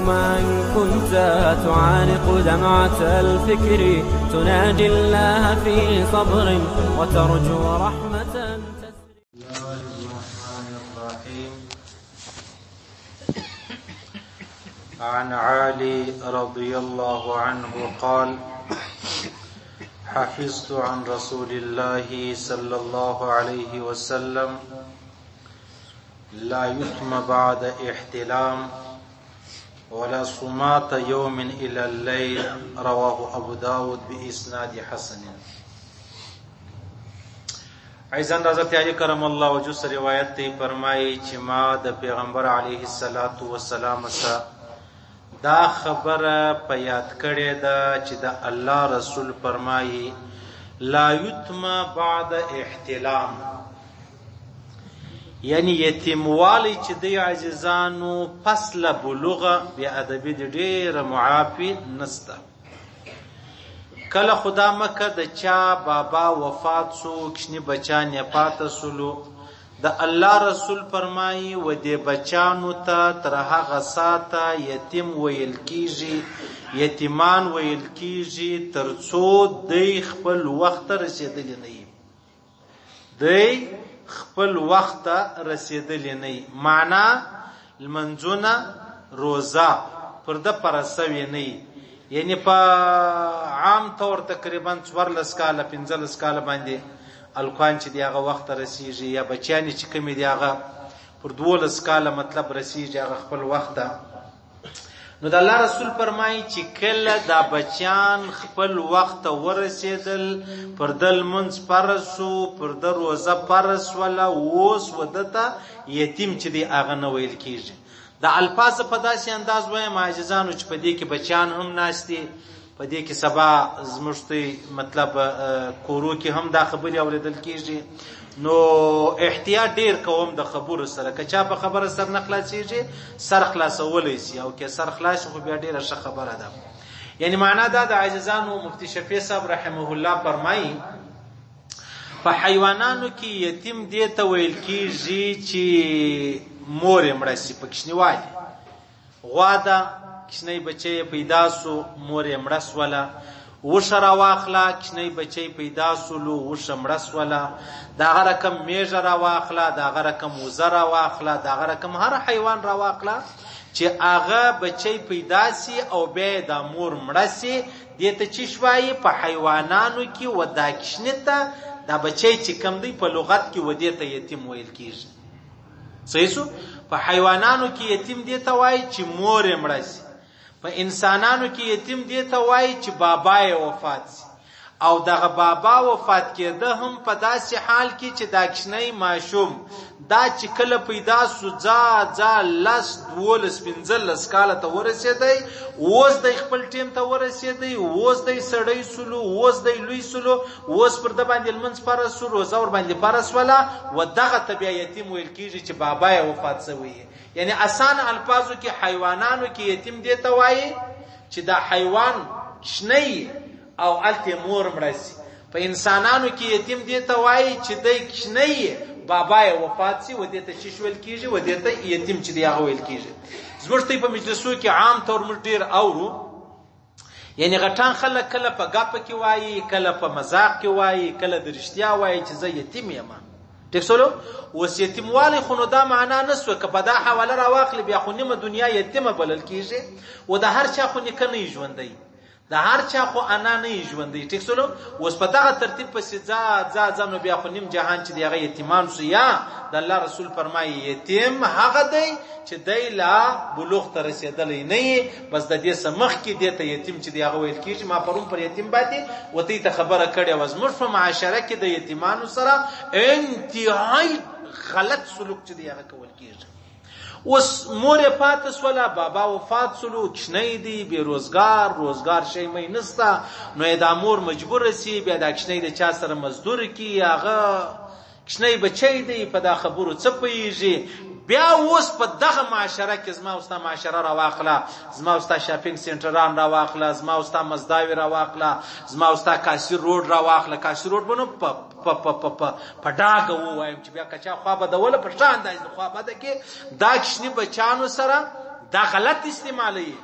يوما كنت تعانق دمعة الفكر، تناجي الله في صبر وترجو رحمة تسري. الله الرحمن الرحيم. عن علي رضي الله عنه قال: حفظت عن رسول الله صلى الله عليه وسلم: لا يتم بعد احتلام ولا صمات يوم إلى الليل. رواه أبو داود بإسناد حسن. عزیزان، حضرت علی کرم الله وجهه سره روایت دی، فرمایي چې ما د پیغمبر علیه الصلاة والسلام سره دا خبره په یاد کړې ده چې د الله رسول فرمایي: لا یتم بعد احتلام، یعنی یتیموالی چې دی عزیزانو پس له بلوغه بې ادبي دې ډېره معافي نسته. کله خدا مکه د چا بابا وفات سو، کوچني بچان یې پاته سولو، د الله رسول فرمایي و دې بچانو ته تر هغه ساته یتیم ویل کیږي، یتیمان ویل کیږي، تر څو دی خپل وخت ته رسېدلی نه وي. دی خپل وخت ته رسېدلی نه وي، معنا لمونځونه روزه پر ده پره سوې نه وي. یعنی په عام طور تقریبا 14 کاله 15 کاله باندې الکوان چې دی هغه وخت ته رسیږي، یا بچیان چې کومې دي هغه پر 12 کاله مطلب رسیږي هغه خپل وخت ته. نو د الله رسول فرمایي چې کله دا بچیان خپل وخت ته ورسېدل، پر ده لمونځ فرض سو، پر ده روزه فرض سوله، اوس و ده ته یتیم چې دی هغه نه ویل کېږي. دا الفاظ په داسې انداز وایم عزیزانو چې په دې کې بچیان هم ناست دي، په دې کې سبا زموږ ته مطلب کورو کې هم دا خبرې اورېدل کېږي. نو احتیاط ډیر کوم د خبرو سره، که چا په خبره سر نه خلاصېږي سر خلاصولی سي، او که سر خلاص خو بیا ډېره ښه خبره ده. یعنی معنا دا د عزیزانو مفتي شفیع صاحب رحمه الله فرمایي په حیوانانو کې یتیم دې ته ویل کېږي چې مور یې مړه سي، په کوچنیوالي غوا ده، کوچنی بچی یې پیدا سو، مور یې مړه سوله، وښه راواخله، کوچنی بچی پیدا سولو، وښه مړه سوله، د هغه رقم میږه راواخله، د هغه رقم وزه راواخله، د هغه رقم هر حیوان راواخله چې هغه بچی پیدا سي او بیا یې دا مور مړه سي، دې ته چی وایي؟ په حیوانانو کې و دا کوچني ته دا بچی چې کوم دی په لغت کې و دې ته یتیم ویل کېږي. صحیح سو؟ په حیوانانو کې یتیم دې ته وایي چې مور یې مړه سي، په انسانانو کې یتیم دې ته وایي چې بابا یې وفات سي، او دغه بابا وفات کېده هم په داسې حال کې چې دا کوچنی ماشوم دا چې کله پیدا سو، ځا ځا 10 12 15 کاله ته ورسېدی، اوس دی خپل ټیم ته ورسېدی، اوس دی سړی سولو، اوس دی لوی سولو، اوس پر ده باندې لمونځ فرض سو، روزه ورباندې فرض سوله، و دغه ته بیا یتیم ویل کېږي چې بابا یې وفات سوی. یعنی اسانه الفاظو کې حیوانانو کې یتیم دې ته وایي چې دا حیوان کوچنی او هلته مور مړه سي، په انسانانو کې یتیم دې ته وایي چې دی کوچنی بابا یې وفات سي، و دې ته چی ویل کېږي؟ و دې ته یتیم چې دی هغه ویل کېږي. زموږ ته په مجلسو کې عام طور موږ ډېر اورو، یعنی غټان خلک کله په ګپ کې وایي، کله په مذاق کې وایي، کله د رښتیا وایي چې زه یتیم یم. ټیک سولو؟ اوس یتیموالی خو نو دا معنا نه سوه، که په دا حواله راواخلې بیا خو نیمه دنیا یتیمه بلل کېږي، و د هر چا خو نیکه نه ژوندی، د هر چا خو انا نه ژوندی. ټیک سولو؟ اوس په دغه ترتیب پسې ځا ځا ځا، نو بیا خو نیم جهان چې دی هغه یتیمان سو. یا د الله رسول فرمایي یتیم هغه دی چې دی لا بلوغ ته رسېدلی نه وي، بس د دې څه مخکې دې ته یتیم چې دی هغه ویل کېږي. ما پرون پر یتیم باندې وتی ته خبره کړې وه، زموږ په معاشره کې د یتیمانو سره انتهایي غلط سلوک چې دی هغه کول کېږي. اوس مور یې پاته سوله، بابا وفات سولو، کوچنی دی، بې روزګار، روزګار شی مې نسته، نو یې دا مور مجبوره سي بیا دا کوچنی د چا سره مزدور کي، هغه کوچنی بچی دی په دا خبرو څه پوهېږي. بیا اوس په دغه معاشره کې زما او ستا معاشره راواخله، زما او ستا شاپینګ سنټران راواخله، زما او ستا مزداوي راواخله، زما او ستا کاسي روډ راواخله. کاسي روډ به نو په په په په په په ډاګه ووایم چې بیا که چا خوا بدوله په ښه انداز خوا بده کې دا کوچني بچانو سره دا غلط استعمالوي.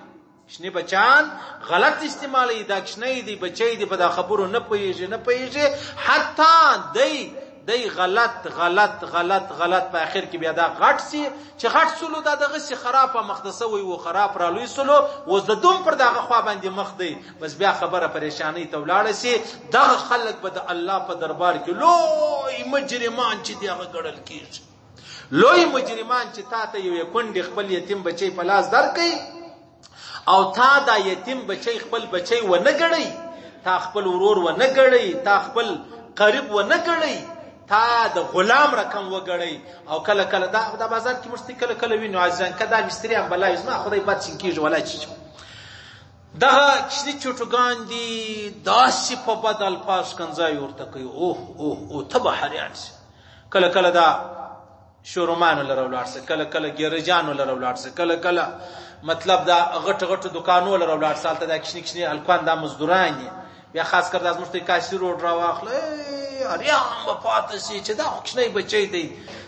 کوچني بچان غلط استعمالوي. دا کوچنی دی، بچی دی، په دا خبرو نه پوهېږي، نه پوهېږي، حتی دی غلط غلط غلط غلط په اخر کې بیا دا غټ سي، چې غټ سولو دا دغسې خرابه مخته سوی و، خراب رالوی سولو، اوس د دوم پر دغه خوا باندې مخ دی، بس بیا خبره پریشانۍ ته ولاړه سي. دغه خلک به د الله په دربار کې لوی مجرمان چې دی هغه ګڼل کېږي. لوی مجرمان چې تا ته یوې کونډې خپل یتیم بچی په لاس درکوي او تا دا یتیم بچی خپل بچی ونه ګڼي، تا خپل ورور ونه ګڼي، تا خپل قریب ونه ګڼي، تا د غلام رقم وګڼي. او کله کله دا بازار کې موږ کله کله وینو عزیزان، که دا مستري هم بلا وي، زما خدای بد شین کېږي ولا چې دغه کوچني چوټوګان دي داسې په بد الفاظ ښکنځای ورته کوي، اوه اوه اوه، ته به حیران شې. کله کله دا شورومانو لره ولاړ سه، کله کله ګیرجانو لره ولاړ سه، کله کله مطلب دا غټ غټ دکانو لره ولاړ سه، هلته دا کوچني کوچني هلکان دا مزدوران دي. بیا خاص کر دا زموږ ته کاسي روډ راواخله، اریان به پاته سي چې دا خو کوچنی بچی دی،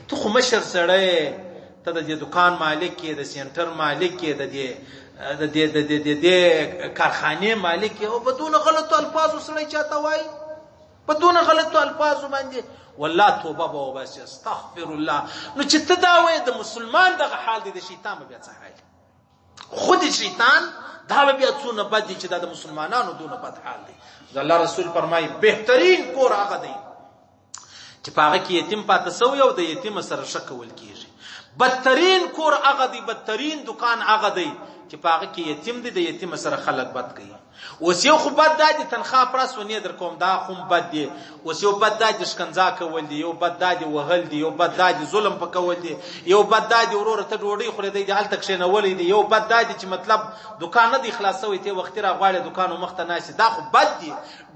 ته خو مشر سړی، ته د دې دکان مالک یې، د سینټر مالک یې، د دې د دې د دې د دې کارخانې مالک یې، او په دونه غلطو الفاظو سړی چاته وایي، په دونه غلطو الفاظو باندې والله توبه به وباسي، استغفر الله. نو چې ته دا وایې د مسلمان دغه حال دی، د شیطان به بیا څه حال؟ خود شیطان دا به بیا څونه بد دی چې دا د مسلمانانو دونه بد حال دی. د الله رسول فرمایي بهترین کور هغه دی چې په هغه کې یتیم پاته سوی او د یتیم سره ښه کول کېږي. بدترین کور هغه دی، بدترین دکان هغه دی چې په هغه کې یتیم دی، د یتیم سره خلک بد کوي. اوس یو خو بد دا دی تنخوا پرس ونې در کوم، دا خو بد دی. اوس یو بد دا دی ښکنځا کول دي، یو بد دا دی وهل دي، یو بد دا دی ظلم په کول دي، یو بد دا دی وروره ته ډوډۍ خورې دی هلته کښېنولی دی، یو بد دا دی چې مطلب دکان نه دی خلاص سوی، ته وختي راغواړې دکان مخته ناست، دا خو بد دی.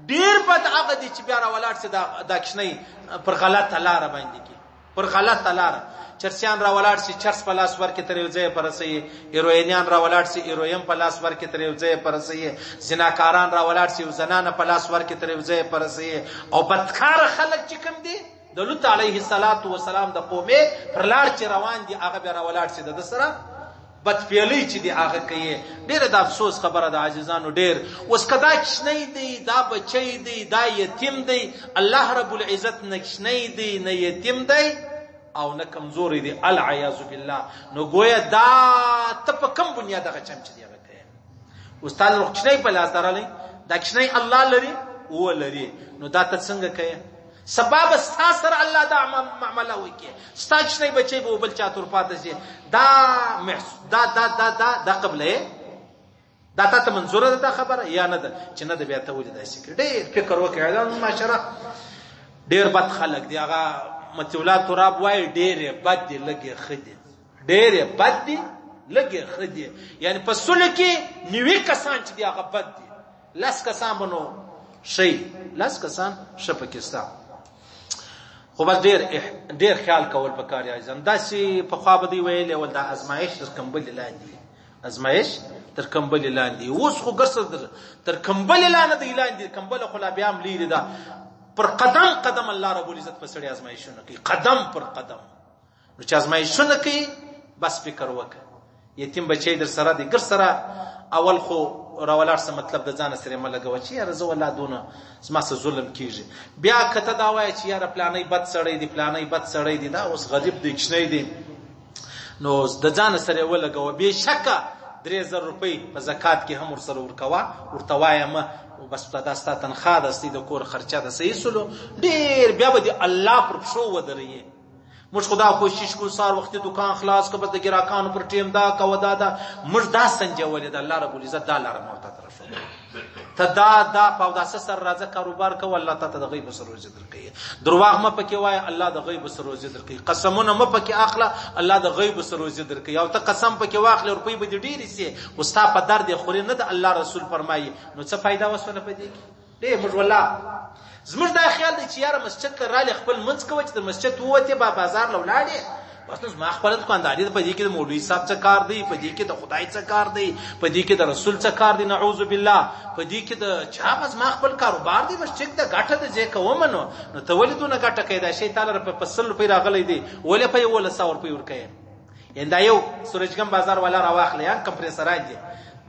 ډېر بد هغه دی چې بیا راولاړ سي دا کوچنی پر غلطه لاره باندې کې، پر غلطه لاره چرسیان را ولاړ سي، چرس په لاس ورکې تر یو ځایه پرسي، هیروینیان را ولاړ سي، هیروین په لاس ورکې تر یو ځایه پرسي، زناکاران را ولاړ سي، زنانه په لاس ورکې تر یو ځایه پرسي، او بدکاره خلک چې کوم دي د لوط علیه الصلاة والسلام د قومې پر لار چې روان دي هغه بیا را ولاړ سي د ده سره بدفعلۍ چې دی هغه کوي. ډېره د افسوس خبره ده عزیزانو. ډېر اوس که دا کوچنی دی، دا بچی دی، دا یتیم دی، الله رب العزت نه کوچنی دی، نه یتیم دی او نه کمزوری دی، العیاذ بالله. نو ګویا دا ته په کوم بنیاد هغه چم چې دی هغه کوي؟ اوس تا له کوچنی په لاس درغلی، دا کوچنی الله لري او لري، نو دا ته څنګه کوې؟ سبا به ستا سره الله دا معامله وکړي، ستا کوچنی بچی به بل چا تور پاته شي. دا دا دا دا دا دا قبله دا تا ته منظوره ده دا خبره یا نه ده؟ چې نه ده بیا ته ولې داسې کړې؟ ډېر فکر وکړه. دا معاشره ډېر بد خلک دي. هغه مطیع الله تراب وایي ډېر یې بد دي، لږ یې ښه دي، ډېر یې بد دي، لږ یې ښه دي. یعنې په سلو کې 90 کسان چې دي هغه بد دي، 10 کسان به نو ښه، 10 کسان ښه پکې شته. خو بس ډېر ډېر خیال کول پکار دي عزیزان. داسې پخوا به دوی ویلې ول دا ازمایښت تر کمبلې لاندې، ازمایښت تر کمبلې لاندې. اوس خو ګرځه تر کمبلې لاندې دی لاندې، کمبله خو لا بیا هم لیرې ده. پر قدم قدم الله رب العزت په سړي ازمایښونه کوي، قدم پر قدم. نو چې ازمایښونه کوي بس فکر وکړه، یتیم بچی در سره دی، ګر سره اول خو راولاړ سه، مطلب د ځانه سره مه لګوه چې یاره زه والله دونه زما څه ظلم کېږي. بیا که ته دا وایې چې یاره پلانی بد سړی دی، پلانی بد سړی دی، دا اوس غریب دی، کوچنی دی، نو د ځانه سره یې ولګوه. بېشکه 3000 روپۍ په زکات کې هم ورسره ورکوه، ورته وایه مه بس دا ستا تنخوا ده، ستا د کور خرچه ده، صحیح سولو. ډېر بیا به دې الله پر پښو ودروي. موږ خو دا کوشش کوو سهار وختي دکان خلاص کړه، بس د ګراکانو پر ټیم دا کوه دا دا، موږ دا سنجولې ده. الله رب العزت دا لاره ما ته راښودلې، ته دا دا په اوداسه سره راځه کاروبار کوه، الله تا ته د غیب سره روزي درکوي. درواغ مه پکې وایه، الله د غیب سره روزي درکوي. قسمونه مه پکې اخله، الله د غیب سره روزي درکوي. او ته قسم پکې واخلې روپۍ به دې ډېرې سي، خو ستا په درد یې خوري نه ده. الله رسول فرمایي نو څه فایده وسوله په دې کې؟ ډېر موږ والله زموږ دا خیال دی چې یاره مسجد ته رالې خپل لمونځ کوه، چې د مسجد ووتې با بازار له ولاړې، بس نو زما خپله دکانداري ده، په دې کې د مولوي صاحب څه کار دی، په دې کې د خدای څه کار دی، په دې کې د رسول څه کار دی، نعوذ بالله، په دې کې د چا، بس زما خپل کاروبار دی، بس ټیک ده، ګټه ده، زه کوم. نو ته ولې دونه ګټه کوې؟ دا شی تا لره په 100 روپۍ راغلی دی، ولې په 1100 روپۍ ورکوې؟ یعنی دا یو سورجګم بازار والا راواخله یا کمپریسران دي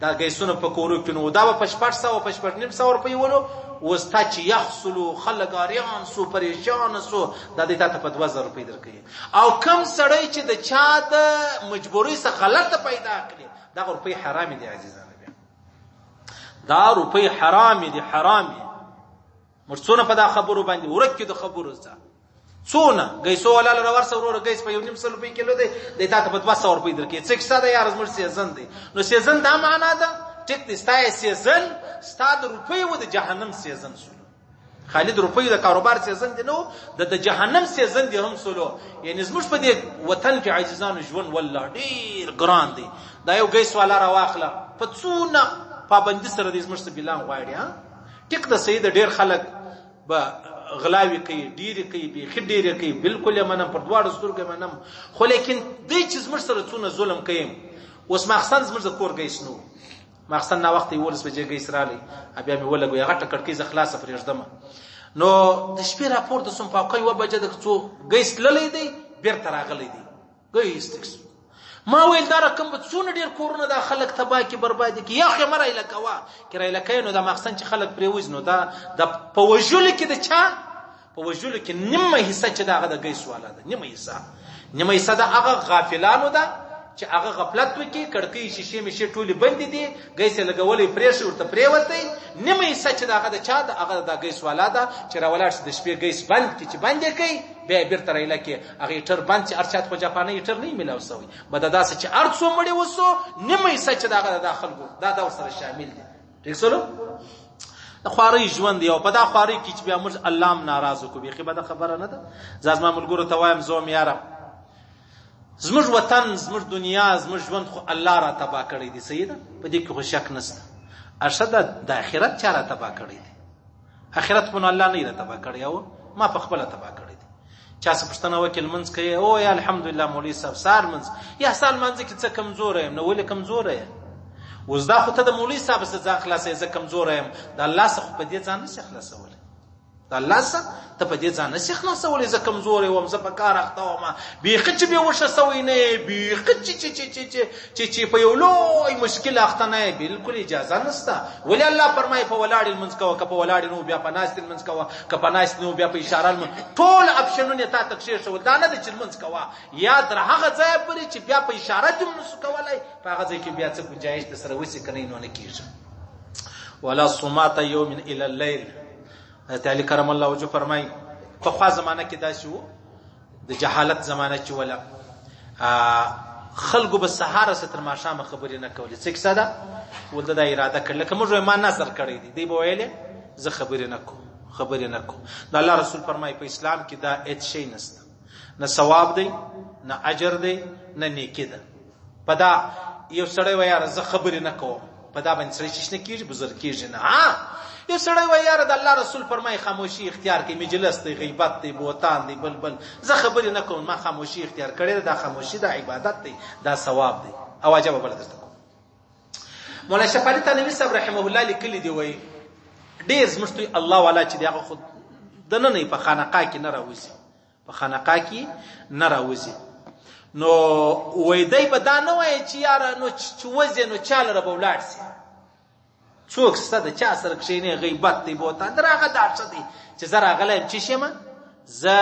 دا ګیسونه په کورو کې، نو دا به په 600، په 6.5 سوه روپۍ ولو. اوس تا چې یخ سولو، خلک اریان سو، پریشان سو، دا دی تا ته په 2000 روپۍ درکوي. او کم سړی چې د چا د مجبورۍ څخه غلطه پیدا کړي، دا روپۍ حرامې دي عزیزانو، بیا دا روپۍ حرامې دي، حرامې. موږ څونه په دا خبرو باندې ورک د خبرو څه څونه ګیسو ولا لره ورسه وروره، ګیس په 1.5 سل روپۍ کیلو دی، دی تا ته په 200 روپۍ درکوي. څه کیسه ده یار؟ زموږ سیزن دی. نو سیزن دا معنا ده، ټیک دی، ستا یې سیزن ستا د روپۍ و د جهنم سیزن سولو. خالد روپۍ د کاروبار سیزن دی، نو د جهنم سیزن دی هم سولو. یعنی زموږ په دې وطن کې عزیزانو ژوند والله ډیر ګران دی. دا یو ګیس والا راواخله، په څونه پابندي سره دې زموږ څه بیلان غواړي. ها ټیک د سید ډیر خلک به غلاوي کوي، ډېرې کوي، بیخي ډېرې کوي، بالکل یې منم، پر دواړو سترګو یې منم، خو لیکن دی چې زموږ سره څونه ظلم کوي. اوس ماخستن زموږ د کور ګیس نو ماخستن ناوخته 11 بجې ګیس رالی، بیا مې ولګوی، غټه کړکۍ زه خلاصه پرېږدم. نو د شپې راپورته سوم، پاکه 1 بجه د څو ګیس تللی دی، بیرته راغلی دی ګیس. تک ما ویل دا رقم به څونه ډېر کورونه دا خلک تباه کړي، برباد کړي. یا خو یې مه رایله کوه، که رایله کوې نو دا ماخستن چې خلک پرېوځي، نو دا د په وژلو کې د چا په وژلو کې نیمه حصه چې د هغه د ګیس والا ده، نیمه حصه د هغه غافلانو ده چې هغه غفلت وکړي، کړکۍ شیشې میشې ټولې بندې دي، ګیس یې لګولی پرېښی ورته پرېوتی. نیمه حصه چې د هغه د چا ده، هغه د ګیس والا ده چې راولاړ شي د شپې ګیس بند کړي، چې بند یې کوي بیا یې بېرته رایله کړي. هغه هیټر بند چې هر چا ته خو جاپاني هیټر نه میلاو شوی، بده داسې چې هر څو مړي وسو، نیمه حصه چې د هغه د خلکو دا ورسره شامل دي. ټیک سولو؟ د خوارۍ ژوند دی، او په دا خوارۍ کې چې بیا موږ الله هم ناراضه کړو، بیخي بده خبره نه ده. زه زما ملګرو ته وایم، زه وایم یاره زموږ وطن، زموږ دنیا، زموږ ژوند خو الله را تباه کړی دی، صحیح ده، په دې کې خو شک نشته. ارشه د آخرت چا را تباه کړی دی؟ آخرت خو نو الله نه را تباه کړی او ما په خپله تباه کړی دی. چا څه پوښتنه وکړي، لمونځ کوي؟ او یا الحمدلله مولوي صاحب، سهار لمونځ یا سهار لمانځه کې څه کمزوری یم. نو ولې کمزوری یم؟ اوس دا خو ته د مولوي صاحب څخه ځان خلاصوې، زه کمزوری یم. د الله څخه خو په دې ځان نشي خلاصولی، د الله څخه ته په دې ځان نشي خلاصولی. زه کمزوری وم، زه په کار اخته وم، بیخي چې بېهوښه سوی نه یې، بیخي چې چې چې چې چې چې چې په یو لوی مشکل اخته نه یې، بالکل اجازه نشته. ولې الله فرمایي په ولاړې لمونځ کوه، که په ولاړې نو بیا په ناستې لمونځ کوه، که په ناستې نو بیا په اشاره لمونځ. ټول اپشنونه تا ته کښېښول. دا نه ده چې لمونځ کوه یا تر هغه ځایه پورې چې بیا په اشاره دې هم نشو کولی، په هغه ځای کې بیا څه ګنجایش د سره وسي، که نه نو نه کېږي. ولا صمات یوم الی الليل. حضرت علی کرم الله وجهه فرمایي په خوا زمانه کې داسې وو، د جهالت زمانه چې وله، خلکو به سهار سره تر ماښامه خبرې نه کولې. څه کیسه ده؟ ولده دا اراده کړې، لکه موږ ما نظر کړی دی، دی به ویلې زه خبرې نه کوم، خبرې نه کوم. د الله رسول فرمایي په اسلام کې دا هېڅ شی نشته، نه ثواب دی، نه اجر دی، نه نیکی ده. په دا یو سړی وایي یاره زه خبرې نه کوم، په دا باندې سړی چې نه کېږي، بزرګ کېږي نه. ها یو سړی وایي یاره د الله رسول فرمایي خاموشي اختیار کړئ، مجلس دی، غیبت دی، بوتان دی، بل بل، زه خبرې نه کوم، ما خاموشي اختیار کړې ده، دا خاموشي دا عبادت دی، دا ثواب دی. او عجبه بله درته کوم. مولانا شفالي تنوي صاحب رحمه الله لیکلي دی، وایي ډېر زموږ توی الله والا چې دی هغه خو دننه په خانقاه کې نه راوځي، په خانقاه کې نه راوځي. نو وای دی به دا نه وایي چې یاره نو چې وځې نو چا لره به ولاړ سي، څوک سته د چا سره کښېنې، غیبت دی، بوتان در هغه دا څه دی چې زه راغلی یم، چې شم زه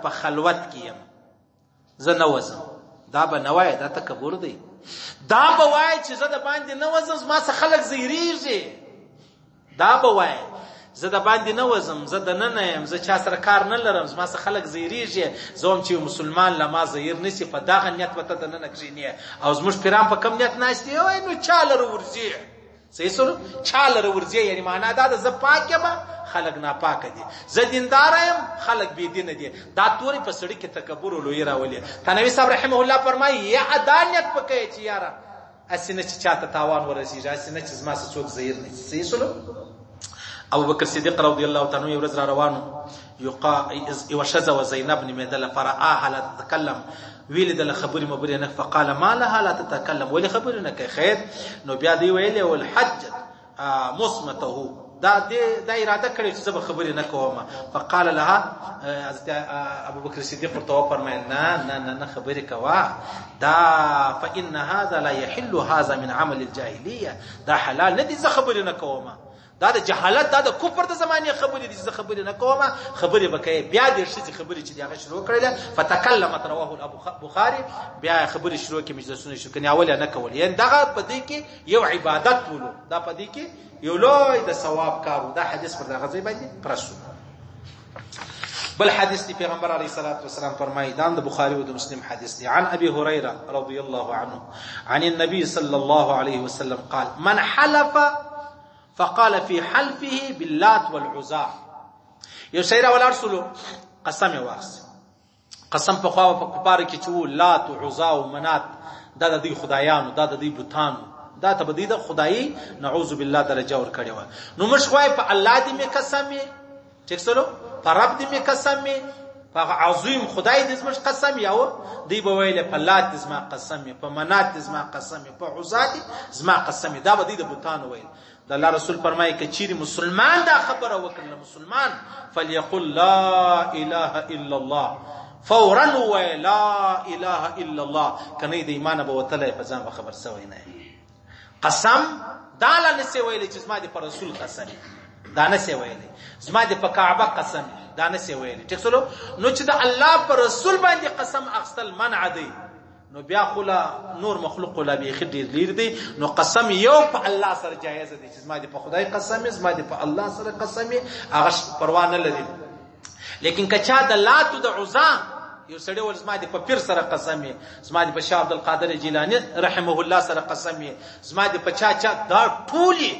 په خلوت کې یم، زه نه وځم. دا به نه وایي، دا تکبر دی. دا به وایي چې زه د باندې نه وځم، زما څخه خلک زیریږي. دا به وایي زه د باندې نه وځم، زه دننه یم، زه چا سره کار نه لرم، زما څخه خلک زیریږي، زه هم چې مسلمان له ما زهیر نشي، په دغه نیت به ته دننه کښېنې. او زموږ پیران په کوم نیت ناست دي؟ وایي نو چا لره ورځي، صحیح سره چا لره ورځي، یعنی معنا دا ده زه پاک یم، خلک ناپاک دي، زه دیندار یم، خلک بې دینه دي. دا تورې په سړي کې تکبر او لویي راولي. تنوي صاحب رحمه الله فرمایي یا دا نیت پکې چې یاره هسې نه چې چاته تاوان ورسېږي، هسې نه چې زما څخه څوک زهیر نه شي. صحیح سره ابو بکر صدیق رضی الله تعالی عنہ ورځ را روانو، یقا یو ښځه و زینب نومېدله، فرآها لا تتکلم، ویلې دله خبرې مبرې نه، فقال ما لها لا تتکلم، ولې خبرې نه کوي؟ خیر نو بیا دی ویلې والحج مصمته، دا دې دا اراده کړې چې زه به خبرې نه کوم. فقال لها، حضرت ابو بکر صدیق ورته وفرمایل، نه نه نه نه، خبرې کوه دا، فإن هذا لا يحل، هذا من عمل الجاهليه، دا حلال نه دي، زه خبرې نه کوم، دا د جهالت، دا د کفر د زمانې خبرې دي، زه خبرې نه کوم، خبرې به کوي. بیا د ښځې خبرې چې هغه شروع کړې، فتکلمت، رواه البخاري. بیا خبرې شروع کې، مجلسونه شروع کړي، اول نه کول. یعنی دغه په دې کې یو عبادت ولو، دا په دې کې یو لوی د ثواب کارو. دا حدیث پر دغه ځای باندې پرسو. بل حدیث دی، پیغمبر علیه الصلاة والسلام فرمایي، دا د بخاری او د مسلم حدیث دی، عن ابي هريره رضی الله عنه عن النبي صلى الله عليه وسلم قال: من حلف فقال في حلفه باللات والعزى. یو سړی راولاړ سولو، قسم یې واخیست. قسم په خوا په کفار کې چې وو، لات او عزا او منات، دا د دوی خدایانو، دا د دوی بتانو، دا ته به دوی د خدایي نعوذ بالله درجه ور کړې وه. نو مش وای په الله دې مې قسم یې، ټیک سلو، په رب دې مې قسم یې، په عظیم خدای دې زموږ قسم یاو. دی به ویل په لات دې زما قسم یې، په منات دې زما قسم یې، په عزا دې زما قسم یې، دا به دوی د بتانو ویل. د الله رسول فرمایي، کچيري مسلمان دا خبره وکړه، مسلمان فليقل لا اله الا الله، فورا وای لا اله الا الله، کنه د ایمان به وتلای، په ځان به خبر سوی نه. قسم دا لا نسی ویلی چې زما د پر رسول قسم، دا نسی ویلی زما د په کعبه قسم، دا نسی ویلی. ټیک سلو؟ نو چې د الله پر رسول باندې قسم اخستل منع دی، نو بیا خو لا نور مخلوق لا بیخي ډېر لیر دی. نو قسم یو په الله سره جایز دی، چې زما دې په خدای قسم، زما دې په الله سره قسم، هغه پروا نه لري. لیکن که چا د لات د عزا، یو سړی ول زما دې په پیر سره قسم، زما دې په شاه عبد القادر جیلانی رحمه الله سره قسم، زما دې په چا چا، دا ټولي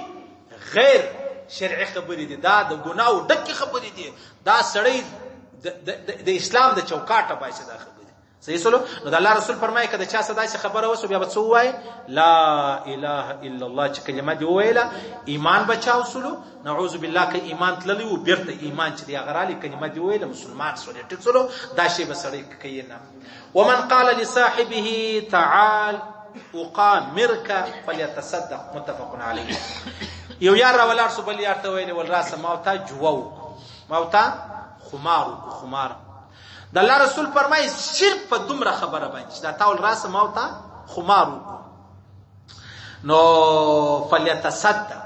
غیر شرعي خبرې دي، دا د ګناو ډکې خبرې دي، دا سړی د اسلام د چوکاټه باسي دا خبرې. صحیح سولو؟ نو د الله رسول فرمایي، کله چا صدا چې خبره وسو، بیا به څه وای؟ لا اله الا الله. چې کلمه دی ویله، ایمان بچاو سولو. نعوذ بالله که ایمان تللی وو، بیرته ایمان چې دی غرالی، کلمه دی ویله، مسلمان سولې. ټیک سولو؟ دا شی به سړی کوي نه. ومن قال لصاحبه تعال اقامرك فليتصدق، متفق عليه. یو یار را ولاړ سو، بل یار ته ویل ول راسه ما تا جوو، ما تا خمار وکړو، خمار. د الله رسول فرمایي، صرف په دومره خبره باندې چې دا تاول راسه ما تا خمار وکړو، نو فلیتصدق.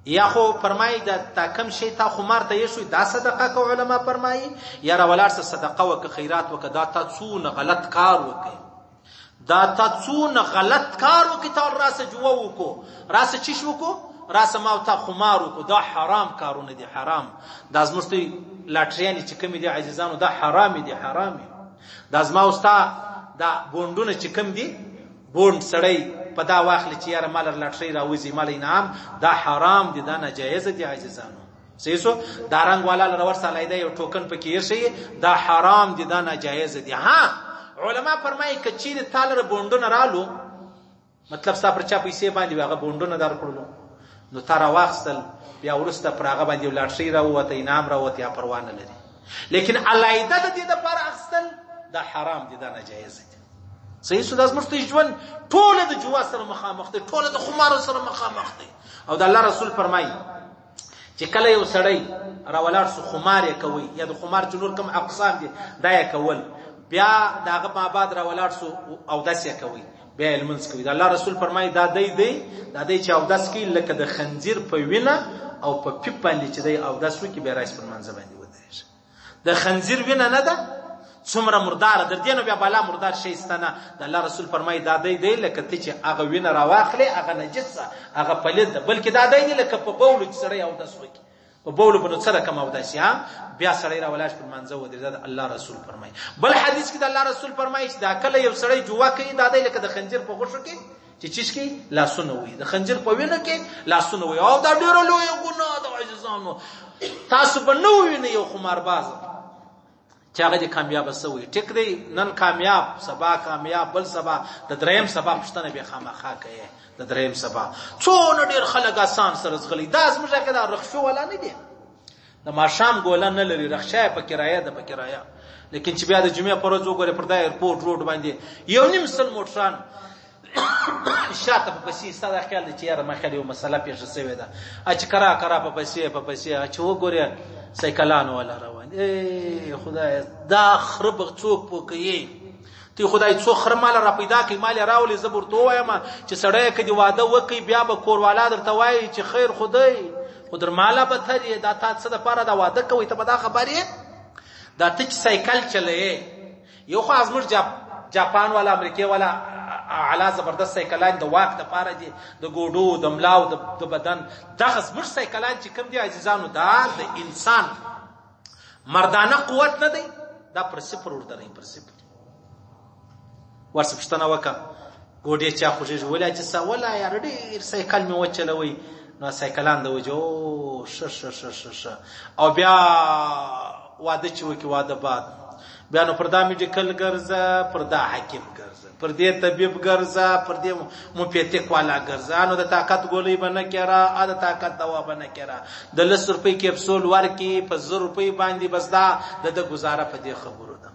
یا خو فرمایي دا تا کم شي تا خمار ته یې شو، دا صدقه کو. علما فرمایي یا را ولاړ صدقه وک، خیرات وک. دا تا څونه غلط کار وکي، دا تا څونه غلط کار وکي، تا راسه جوه وکو، راسه چیش وکو، راسه ما تا خمار وکو، دا حرام کارونه دي، حرام. دا زموږ ته لاټریانې چې کومې دي عزیزانو، دا حرام دي، حرام. دا زما اوستا دا بونډونه چې کوم دي، بونډ سړی په دا واخلي چې یاره مال لاټري راوځي، مال انعام، دا حرام دي، دا ناجایز دي عزیزانو. صحیح سو؟ دا رنګ والا لره ورسره لایده یو ټوکن پکې یې، دا حرام دي، دا ناجایز دي. ها، علما فرمایي کچېرې تالره بونډونه رالو، مطلب ستا پر چا پیسې باندې هغه بونډونه درکړلو، نو تا راواخیستل، بیا وروسته پر هغه باندې لاټري راووته، انعام راووته، یا پروا نه لري. لیکن علايده د دې دپاره اخیستل دا حرام دي، دا ناجایز دي. صحیح سو؟ دا زموږ ته ژوند ټوله د جوا سره مخامخ دی، ټوله د خمارو سره مخامخ دی. او د الله رسول فرمایي چې کله یو سړی راولاړ سو، خمار یې کوي یا د خمار چې نور کوم اقسام دي دا یې کول، بیا د هغه ما بعد راولاړ سو او داس یې کوي، بیا لمونځ کوي، د الله رسول فرمایي دا دی دی دا دی چې اودس کوي لکه د خنزیر په وینه او په پیپ باندې چې دی اودس وکړي، بیا راشي پر منځ باندې ودرېږي. د خنزیر وینه نه ده څومره مردار در دې، نو بیا بالا مردار شي ستنه. د الله رسول فرمایي دا دی دی لکه ته چې هغه وینه راواخلې، هغه نجس، هغه پلید ده، بلکې دا دی دی لکه په بولو چې سړی اودس وکړي، په بولو په څه رقم اودس یا بیا سړی را ولاړ پر منځه ودرېده. د الله رسول فرمایي، بل حدیث کې د الله رسول فرمایي چې دا کله یو سړی جوا کوي، دا دی لکه د خنجر په غوښو کې چې چیش کې لاسونه وي، د خنجر په وینه کې لاسونه وي. او دا ډیره لویه ګناه ده عزیزانو. تاسو به نه ووینئ یو خمارباز چې هغه دې کامیاب سوی. ټیک دی، نن کامیاب، سبا کامیاب، بل سبا، د دریم سبا پوښتنه به خامخا کوي. د دریم سبا څونه ډیر خلک آسان سره زغلي. دا زموږ کې دا رخشو ولا نه دي، د ماښام ګوله نه لري، رخشه په کرایه ده، په کرایه. لیکن چې بیا د جمعې پر ورځ وګورې، پر دا ایرپورټ روډ باندې 1.5 موټران شاته په پسې ستا دا خیال دی چې یاره ما خیال یو مسله پېښه شوې ده، چې کرا کرا په پسې په پسې چې وګورې سایکلانو والا روان دي. ای خدای، دا خره به څوک پوه کوي؟ ته خدای څو خره مال را پیدا کوي، مال یې راولي، زه به ورته ووایم چې سړی که دې واده وکړي بیا به کوروالا درته وایي چې خیر خو دی، خو در ماله به تر یې، دا تا څه دپاره دا واده کوي، ته به دا خبر یې؟ دا ته چې سایکل چلوې، یو خو زموږ جاپان والا امریکې والا اعلی زبردست سایکلان د واک د پاره دي، د ګوډو د ملاو د بدن، دغه زموږ سایکلان چې کوم دي عزیزانو، دا د انسان مردانه قوت نه دی، دا پر صفر وردري، پر صفر. ورڅه پوښتنه وکړه، ګوډې چا خوږېږي؟ ولا چې څه ولا یاره ډېر سایکل مې وچلوی، نو سایکلان د وجه او ښه ښه ښه ښه ښه. او بیا واده چې وکړي، واده بعد بیا نو پر دا میډیکل ګرځه، پر دا حکیم ګرځه، پر دې طبیب ګرځه، پر دې موپیتیک والا ګرځه، نو د طاقت ګولۍ به نه کېره، د طاقت دوا به نه کېره، د لس روپۍ کیپسول ورکړي په 1000 روپۍ باندې، بس دا د ده ګزاره په دې خبرو ده.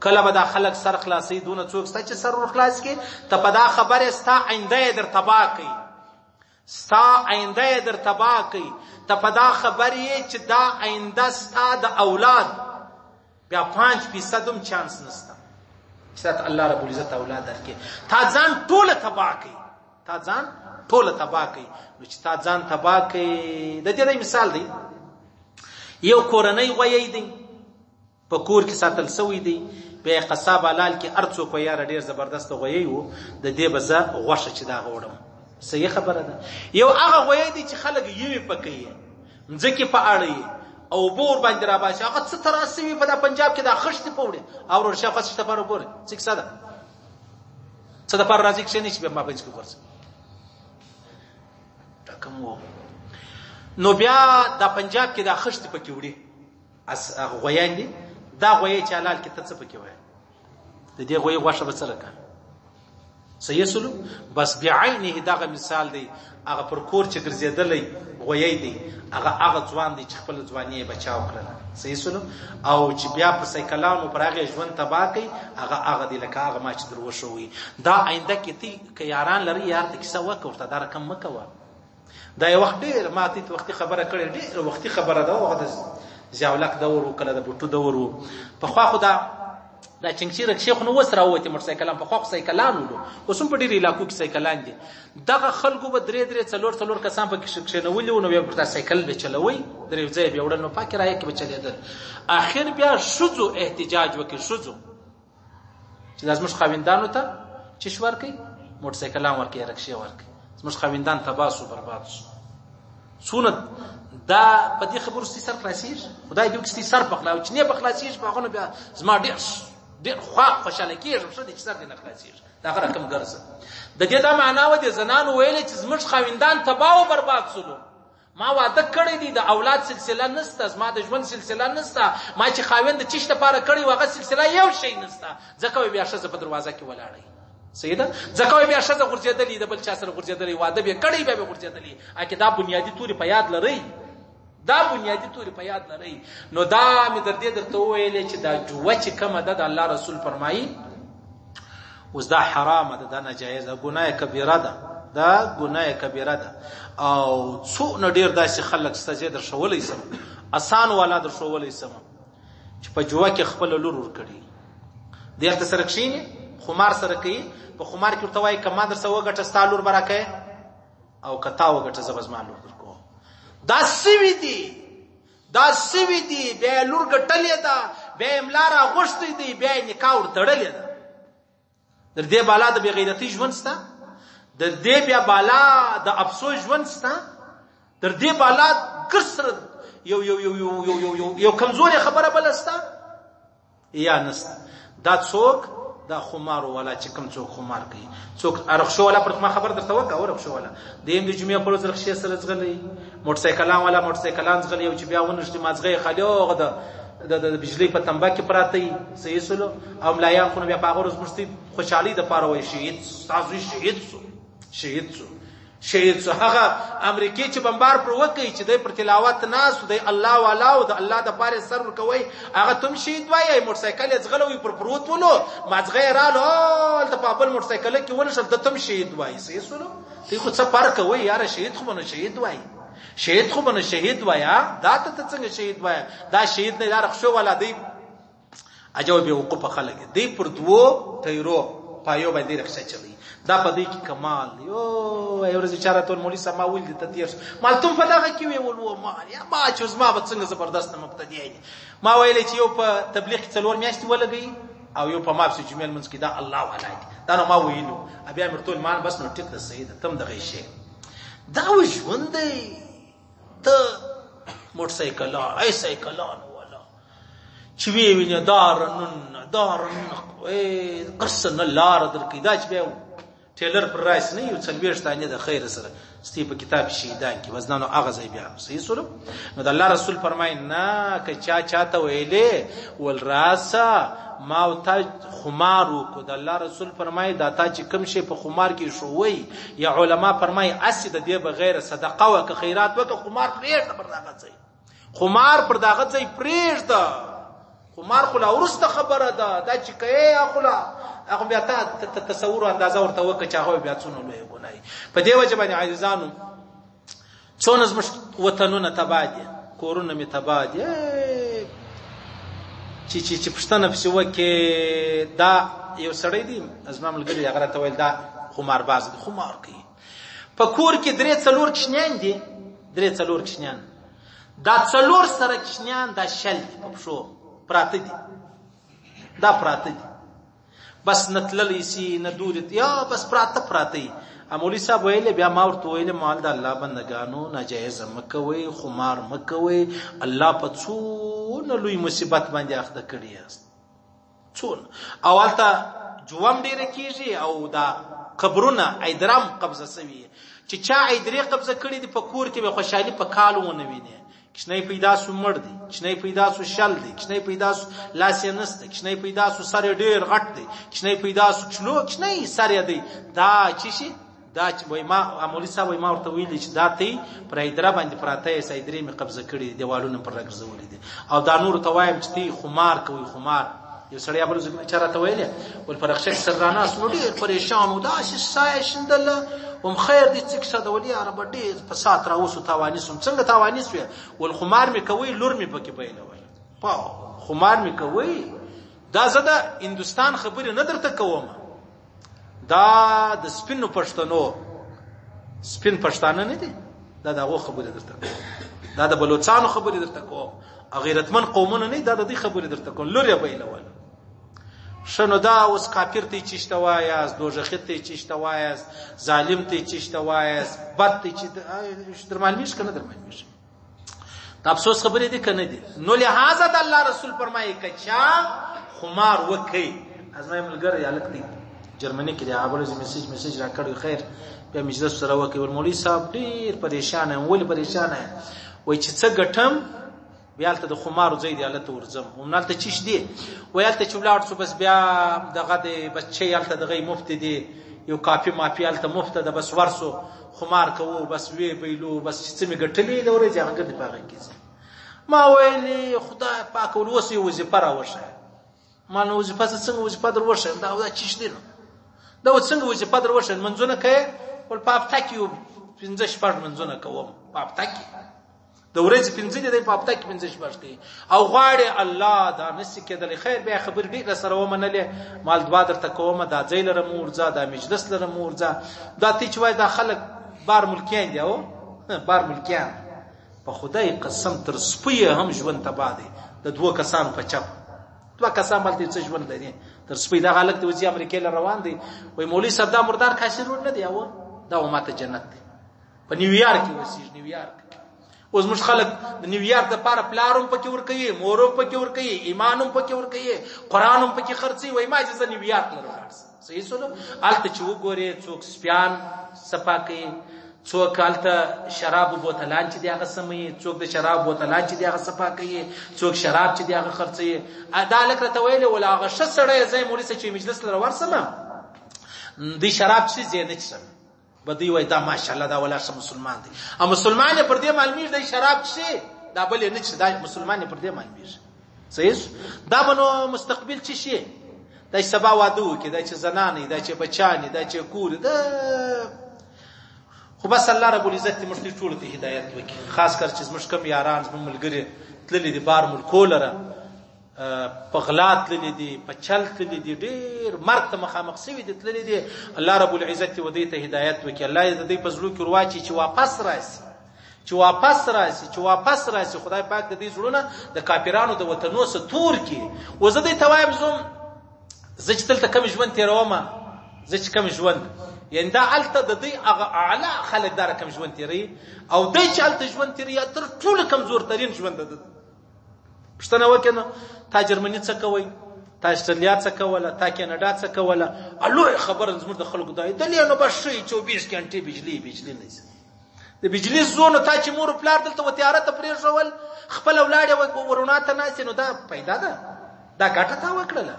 کله به دا خلک سر خلاصوي، دونه څوک سته چې سر ور خلاص کړي؟ ته په دا خبرې ستا آینده یې در تباه کوي، ستا آینده یې در تباه کوي. ته په دا خبر یې چې دا آینده ستا د اولاد بیا 5% هم چانس نشته چې تا الله رب العزت اولاد درکړي. تا ځان ټوله تباه کوي، تا ځان ټوله تباه کوي. نو چې تا ځان تباه کوي، د دې مثال دی، یو کورنۍ غویی دی، په کور کې ساتل شوی دی، بیا یې قصاب حلال کې، هر څوک وایي یاره ډېر زبردست غویی و، د دې به زه غوښه چې دا غوړم. صحیح خبره ده. یو هغه غویی دی چې خلک یوې پکوي، مځکې په اړه یې او اوبه ورباندې راباسي، هغه څه ته راسوي په دا پنجاب کې دا خښتې په وړي. او ورور شاوخوا څه دپاره ګورئ، څه کیسه ده، څه دپاره راځي کښېنئ چې بیا ما بنځ کې غورځي دا کوم و. نو بیا دا پنجاب کې دا خښتې پکې وړي، هغه غویان دي، دا غویی چې حلال کې ته څه پکې وایې؟ د دې غویي غوښه به څه رکه؟ صحیح سلو؟ بس بعینه دغه مثال دی، هغه پر کور چې ګرځېدلی غویی دی، هغه هغه ځوان دی چې خپله ځواني یې بچاو کړله. صحیح سلو؟ او چې بیا په سایکلانو پر هغې ژوند تباه کوي، هغه هغه دی لکه هغه ما چې در وښووي. دا آینده کې ته که یاران لري، یار ته کیسه وکړه ورته، دا رقم مه کوه. دا یو وخت ډېر ما ته وختي خبره کړې، ډېره وختي خبره ده، هغه د ضیاءالحق دور و، کله د بوټو دور و. پخوا خو دا چنګچي رکشې خو نو اوس راووتې موټرسایکلان، پخوا خو سایکلان ولو، اوس هم په ډېرو علاقو کې سایکلان دي. دغه خلکو به درې درې څلور څلور کسان پکې کښېنولي وو، نو بیا به سایکل به چلوي، درې ځایه به یې وړل، نو پاکې کرایه کې به چلېدل. اخر بیا ښځو احتجاج وکړي، ښځو چې دا زموږ خاوندانو ته چې څه ورکوي، موټرسایکلان ورکوي، رکشې ورکوي، زموږ خاوندان تباه سو، برباد سو. څونه دا په دې خبرو ستې سر خلاصېږي؟ خدای دې وکړي ستې سر په خلاص، چې نه په خلاصېږي په هغه نو بیا زما ډېر ډېر خوشحاله کېږم، ښه دی چې سر دې نه خلاصېږي، دا هغه رقم ګرځه. د دې دا معنا وه، دې زنانو ویلې چې زموږ خاوندان تباه او برباد سولو، ما واده کړی دی، د اولاد سلسله نسته، زما د ژوند سلسله نسته، ما چې خاوند د چیش لپاره کړی و هغه سلسله یو شی نسته، ځکه وایي بیا ښځه په دروازه کې ولاړه وي. صحیح ده؟ ځکه وایي بیا ښځه غورځېدلې، د بل چا سره غورځېدلې، واده بیا کړی بیا بیا غورځېدلې. اکه دا بنیادي توري په یاد لرئ، دا بنیادي توري په یاد لرئ. نو دا مې در دې درته وویلې چې دا جوه چې کومه ده، د الله رسول فرمایي اوس دا حرامه ده، دا ناجایز ده، ګناه کبیره ده، دا ګناه کبیره ده. او څونه ډېر داسې خلک شته چې درښولی سم، اسان والا درښولی سم چې په جوه کې خپله لور ورکړي، دی هلته سره کښېني، خمار سره کوي، په خمار کې ورته وایي که ما در سره وګټه ستا لور به راکوې، او که تا وګټه زه به زما لور درکوم. دا سوي دي، دا سوي دي، بیا یې لور ګټلې ده، بیا یې ملا راغوښتی دی، بیا یې نکاح ورتړلې ده. در دې بالا د بېغیرتۍ ژوند سته، در دې بیا بالا د افسوس ژوند سته، در دې بالا ګرد سره یو یو یو یو یو یو یو یو کمزورې خبره بله سته یا نسته. دا څوک؟ دا خمارو والا چې کوم څوک خمار کوي، څوک رخشو والا، پر ما خبر درته وکړه، او رخشو والا د یم د جمعې پر ورځ رخشې سره ځغلي، موټرسایکلان والا موټرسایکلان ځغلي، او چې بیا ونښتي مازغه یې خالي او هغه د بجلۍ په تنبه کې پراته وي. صحیح سولو. او ملایان خو نو بیا په هغه ورځ موږ ته خوشحالۍ دپاره وایي شهید سو، ستا زوی شهید سو، شهید سو. شهید سو. هغه امریکای چې بمبار پر وکړي چې دی پر تلاوت ناس دی الله والا او د الله د پاره سر ورکوي، هغه تم شهید وای. موټر سایکل یې ځغلوي پر پروت ولو، مازغه یې رالو هلته په بل موټر سایکل کې ونښل، د تم شهید وای. صحیح سولو تی خو څه فرق وای یاره، شهید خو به شهید وای، شهید خو به شهید وای. دا ته څنګه شهید وای؟ دا شهید نه، دا رخصو والا دی. عجب به وقوف خلک دی پر دوو ټیرو پایو باندې رخصه چلی. دا په دې کې کمال دی. او یو ورځ چاره ټول مولوی سما ول دي ته تیر مال تم په دغه کې وی ولو ما یا ما چې زما به څنګه زبردست مبتدی دي. ما ویل چې یو په تبلیغ کې څلور میاشتې ولګي او یو په ما پسې جمعې لمونځ کې، دا الله والا دي. دا نو ما ویلو بیا مې ټول مان بس نو ټیک ده صحیح ده تم دغه شی. دا ژوند دی. ته موټر سایکلان ای سایکلان والا چې وی ویني دار نن دار نن قرص نه لار درکې. دا چې بیا ټیلر پر راس نه یو 40 دانې د خیر سره ستی په کتاب شهیدان کې وزنانو هغه ځای بیا صحیح سولو. نو د الله رسول فرمای نه که چا چاته ویلې ول راسه ما او تا خمار وکړو. د الله رسول فرمای دا تا چې کوم شی په خمار کې شوی یا علما فرمای اسی د دې بغیر صدقه وکړه خیرات وکړه، خمار پرېږده پر دغه ځای، خمار پر دغه ځای پرېږده. خمار خو لا وروسته خبره ده، دا چې کوې خو لا هغه بیا تا تصور اندازه ورته وکړه چې هغه بیا څونه لویه ګناه وي. په دې وجه باندې عزیزانو څونه زموږ وطنونه تباه دي، کورونه مې تباه دي، چې چې چې پوښتنه پسې وکړې. دا یو سړی دی زما ملګری، هغه راته ویل دا خمارباز دی، خمار کوي. په کور کې درې څلور کوچنیان دي، درې څلور کوچنیان، دا څلور سره کوچنیان دا شل دي، په پښو پراته دي، دا پراته دي، بس نه تللی سي نه دوري، یا بس پراته پراته دي. مولوي صاحب ویلې بیا ما ورته ویلې مال د الله بندګانو ناجایزه مه کوئ، خمار مه کوئ، الله په څونه لوی مصیبت باندې اخته کړي یاست، څونه. او هلته جوم ډېره کېږي او دا قبرونه ایدرم قبضه سوي، چې چا ایدرې قبضه کړي دي په کور کې به خوشحالي په کالو ونه ویني. کوچنی پیدا سو مړ دی، کوچنی پیدا سو شل دی، کوچنی پیدا سو لاس یې نسته، کوچنی پیدا سو سر یې ډېر غټ دی، کوچنی پیدا سو چلو کوچنی سر یې دی. دا چې شي دا چې وای ما مولوي صاحب وای ما ورته ویلي چې دا تی پر ایدره باندې پراته یې، ایدرې مې قبضه کړي دي، دیوالونه پر راګرځولي دي. او دا نورو ته وایم چې تی خمار کوي خمار. یو سړی بل ځای چا راته ویلې ول پر رخصت سره راناست نو ډېر پریشان و، داسې ساه یې شیندله، وم خیر دی څه کیسه ده؟ ولې یاره به ډېر په سات راوسو تاواني سوم. څنګه تاواني سوې؟ ول خمار مې کوي، لور مې پکې بایلوله. خمار مې کوي. دا زه د هندوستان خبرې نه درته کوم، دا د سپینو پښتنو، سپین پښتانه نه دي، دا د هغو خبرې درته کوم، دا د بلوڅانو خبرې درته کوم، غیرتمن قومونه نه، دا د دې خبرې درته کوم. لور یې بایلوله. ښه نو دا اوس کافر ته یې چیشته وایاست، دوزخي ته یې چیشته وایاست، ظالم ته یې چیشته وایاست، بد ته چې در معلومیږي که نه در معلومیږي؟ د افسوس خبرې دي که نه دي؟ نو لهذا د الله رسول فرمایي که چا خمار وکړي. زما یو ملګری هلک دی جرمني کې دی، هغه بل ورځ میسج راکړی، خیر بیا مجلس سره وکړي. ول مولوي صاحب ډېر پریشان یم. ولې پریشان یم؟ وایي چې څه ګټم بیا هلته د خمارو ځای دی، هلته ورځم. هم هلته چیش دی؟ وایي هلته چې ولاړ شو بس بیا دغه دی، بس چای هلته دغه مفت دی، یو کافي مافي هلته مفته ده، بس ورسو خمار کوو، بس ویې بایلو، بس چې څه مې ګټلې د ورځې هغه ګرځي په هغه کې ځي. ما ویلې خدای پاک ول اوس یې وظیفه راوښیه. ما نو وظیفه څنګه وظیفه در وښیم؟ دا دا چیش دی نو دا اوس څنګه وظیفه در وښیم؟ منځونه کوې؟ ول په هفته کې یو پنځه شپږ منځونه کوم په هفته کې، د ورځې پنځه دي، په هفته کې پنځه شپږ کوي. او غواړي الله دا نسي کېدلی. خیر بیا خبرې ډېره سره ومنلې، مال دعا درته کومه، دا ځای لره مو ورځه، دا مجلس لره مو ورځه. دا تی چې وایي دا خلک بار ملکیان دي، او بار ملکیان په خدای قسم تر سپیه هم ژوند تباه دی. د دوو کسانو په چپ دوه کسان هلته څه ژوند لري تر سپی. دغه هلک دی وځي امریکې له روان دی، وایي مولوي صاحب دا مردار کاسي روډ نه دی، او دا ماته جنت دی. په نیویارک کې اوسېږي، نیویارک. اوس موږ خلک د نیویارک دپاره پلار هم پکې ورکوي، مور هم پکې ورکوي، ایمان هم پکې ورکوي، قرآن هم پکې خرڅوي. وایي ما چې زه نیویارک لره ولاړ سم. صحیح سولو؟ هلته چې وګورې څوک سپیان صفا کوي، څوک هلته شرابو بوتلان چې دی هغه سموي، څوک د شراب بوتلان چې دی هغه صفا کوي، څوک شراب چې دی هغه خرڅوي. دا هلک راته ویلې ولا هغه ښه سړی زه یې مولوي صاحب چې مجلس لره ورسم، دی شراب چې زه نه څښم. به دوی وایي دا ماشاءالله دا ولا ښه مسلمان دی. او مسلمان یې پر دې معلومیږي دی شراب څښي، دا بل یې نه څښي، دا مسلمان یې پر دې معلومیږي. صحیح شو؟ دا به نو مستقبل څه شي؟ دا چې سبا واده وکړي، دا چې زنانې، دا چې بچیان، دا چې کور، دا خو بس الله رب العزت دې موږ ته ټولو ته هدایت وکړي. خاص کر چې زموږ کوم یاران، زموږ ملګري تللي دي بار ملکو لره، په غلا تللي دي، په چل تللي دي، ډېر مرګ ته مخامخ سوي دي تللي دي. الله رب العزت دې ودی ته هدایت وکړي. الله دې د دوی په زړو کې ورواچي چې واپس راشي، چې واپس راشي، چې واپس راشي. خدای پاک د دې زړونه د کافرانو د وطنو څخه تور کړي. و زه دوی ته وایم، زوم زه چې دلته کوم ژوند تېروم، زه چې کوم ژوند، یعنی دا هلته د دوی هغه اعلی خلک دا رقم ژوند تېروي، او دوی چې هلته ژوند تېروي تر ټولو کمزور ترین ژوند ده. پوښتنه وکړه نو تا جرمني څه کوئ، تا استرالیا څه کوله، تا کینیډا څه کوله؟ لویه خبره زموږ د خلکو دا دلې نو بس ښه 24 ګنټې بجلي بجلي نه ځي. د بجلی زونو تا چې مور پلار دلته و تیاره ته پرېښول، خپل اولاد یې ورونا ته ناست، نو دا پیدا ده، دا ګټه تا وکړله.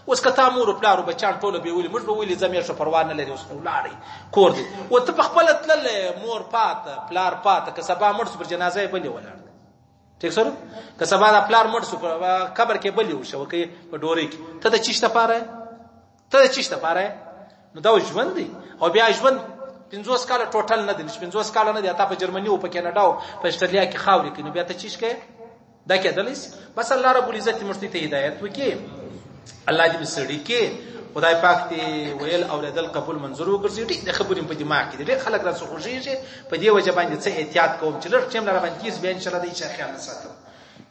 اوس که تا مور پلار بچیان ټوله بیولي، موږ به ولي ځم ښه پروا نه لري، اوس نو ولاړی کور دی، و ته په خپله تللی، مور پاته پلار پاته، که سبا مړ سو پر جنازه یې بلې ولاړ دی. ټیک سره که سبا دا پلار مړ سو په قبر کې بلې وشو کې په ډورۍ کې، ته د چیش لپاره، ته د چیش لپاره؟ نو دا ژوند دی. او بیا ژوند 50 کاله ټوټل نه دی، چې 50 کاله نه دی، تا په جرمني او په کینیډا او په استرالیا کې خاورې کې، نو بیا ته چیش کې دا کېدلی شي؟ بس الله رب العزت موږ ته هدایت وکړي، الله دې سړي کې خدای پاک دې ویل اورېدل قبول منظور وګرځي. ډېر خبرې په دماغ کې دي، ډېر خلک را څخه خوښېږي، په دې وجه باندې څه احتیاط کوم چې لږ ټیم لره باندې کېږي، بیا انشاءالله د هېچا خیال نه ساتم.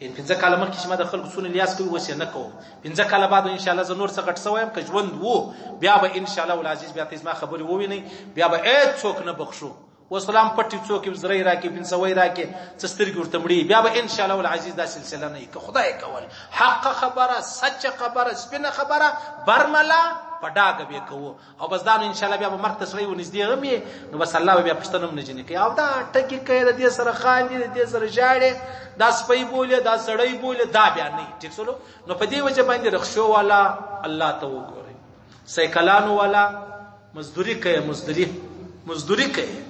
یعنی 5 کاله مخکې چې ما د خلکو څونه لیاس کوي اوس یې نه کوم. 5 کاله بعد ان شاء الله زه نور څه غټ سوی یم، که ژوند وو بیا به ان شاء الله العزیز بیا ته زما خبرې ووینئ، بیا به هېڅوک نه بخښو. اوس خو لا هم پټ څوک یې زری راکړي، پنځوی راکړي، څه سترګې ورته مړي، بیا به ان شاء الله العزیز دا سلسله نه وي. که خدای کول حق خبره، سچه خبره، سپینه خبره برمله په ډاګه به کوو، او بس دا نو ان شاء الله بیا به مرګ ته سړی ونږدې هم یې، نو بس الله به بیا پوښتنه هم نه ځینې کوي. او دا ټکي کوي، د دې سره خاندي، د دې سره ژاړي، دا سپی بولي، دا سړی بولي، دا بیا نه وي. ټیک سولو؟ نو په دې وجه باندې رخشو والا الله ته وګورئ، سایکلانو والا مزدوري کوي، مزدوري مزدوري کوي،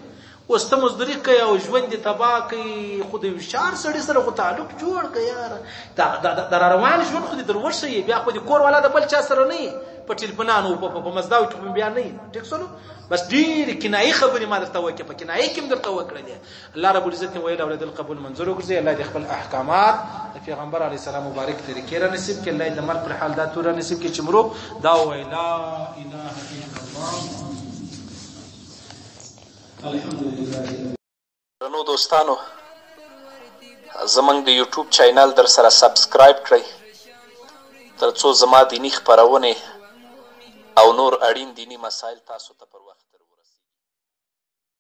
اوس ته مزدوري کوي او ژوند دې تباه کوي، خو د هوښیار سړي سره خو تعلق جوړ کړه یاره. دا د روان ژوند خو دې در وښیي، بیا خو دې کور والا د بل چا سره نه وي، په ټلیفونانو په مزداو کې خو بیا نه وي. ټیک سولو؟ بس ډېرې کنایي خبرې ما درته وکړې، په کنایي کې هم درته وکړلې. الله رب العزت دې ویل اورېدل قبول منظور وګرځي. الله دې خپل احکامات د پیغمبر علیه السلام مبارک طریقې را نصیب کړي. الله دې د مرګ پر حال دا تور را نصیب کړي چې مرو دا ووایي لا اله الا الله. الحمد لله. درنو دوستانو، زمونږ د یوټیوب چینل در سره سبسکرایب کړئ ترڅو زما دیني خپرونې او نور اړین دیني مسایل تاسو ته پر وخت